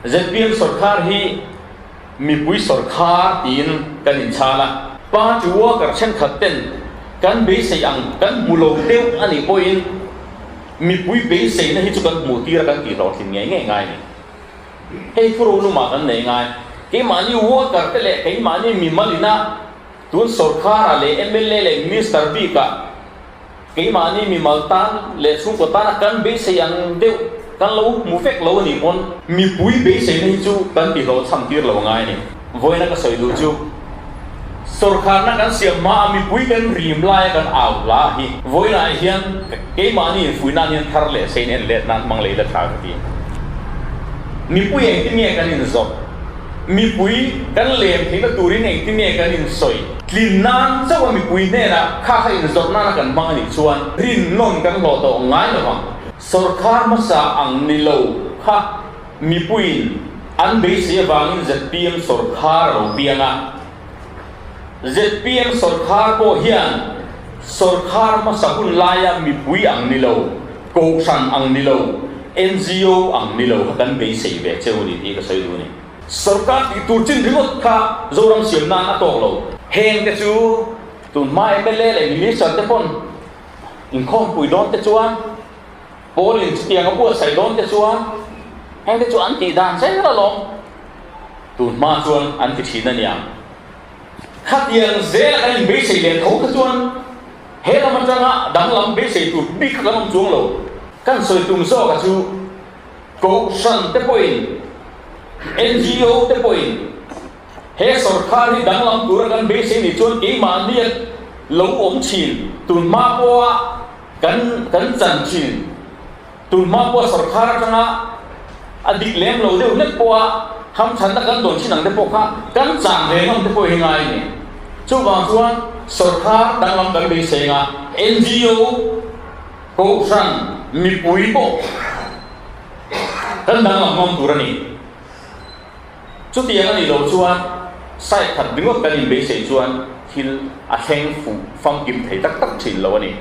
Zpm sawrkhar hi mipui sawrkhar tiin kan inchhal a. Party worker thenkhat ten kan beisei ang kan hmu lo deuh a nih pawhin mipui beiseina hi chu kan hmuh tir a kan tihhlawhtlin ngei ngei ngai a ni. Hei thu rolumah kan nei ngai. Keimahni worker te leh keimahni mimal ina tun sawrkharah leh mla leh minister bikah keimahni mimal tan leh chhungkaw tana kan beisei ang deuh kan lo hmu vek lo a nih pawn mipui beiseina hi chu kan tihlawhchham tir lo ngai a ni. Vawiina ka sawi duh chu sawrkharna kan siam hma a mipui kan rim laia kan au hla hi vawiinah hian keimahni infuih nan hian thar leh sein en let nan hmang lei la tha ka ti. Mipui engtin nge kan inzawrh? Mipui kan lem theihna turin engtin nge kan insawi? Tlin nan chauh a mipui hnenah kha kha inzawrh nana kan hmang a nih chuan rinnawn kan hlawh tawh ngai lo vang. Sawrkhar hmasa ang ni lo kha mipuiin an beisei avangin zpm sawrkhar a lo piang a. Zpm sawrkhar pawh hian sawrkhar hmasa hun laia mipui ang ni lo, kohhran ang ni lo, ngo ang ni lo kha kan beisei ve cheu a ni tih ka sawi duh a ni. Sawrkar tih tur chin ringawt kha Zoram siam nan a tawk lo. Heng te chu tun hma mla leh minister te pawn inkhawmpui dawn te chuan Paulin chutiang a buatsaih dawn te chuan heng te chu an tih dan zel alawm. Tun hma chuan an ti thin a niang. Khatiang zela kan inbeisei leh tho kha chuan he lam atanga danglam beisei tur bik kha kan awm chuang lo. Kan sawi tum zawka chu Kohhran te pawhin, ngo te pawhin he sawrkhar hi danglam tura kan beisei nih chuan keimahnia lo awm thin tun hma pawha Kan kan chan thin. Tun hma pawh sawrkhar atanga a dik lem lo deuh hlek pawha hamthanna kan dawn thin ang te pawh kha kan chang ve ngam te pawh hi ngai a ni. Chuvang chuan sawrkhar danglam kan beisei anga ngo, Kohhran, mipui pawh kan danglam ngam tur a ni. Chutiang a nih loh chuan side khat ringawt kan inbeisei chuan thil a thleng fuh famkim thei tak tak thin lo a ni.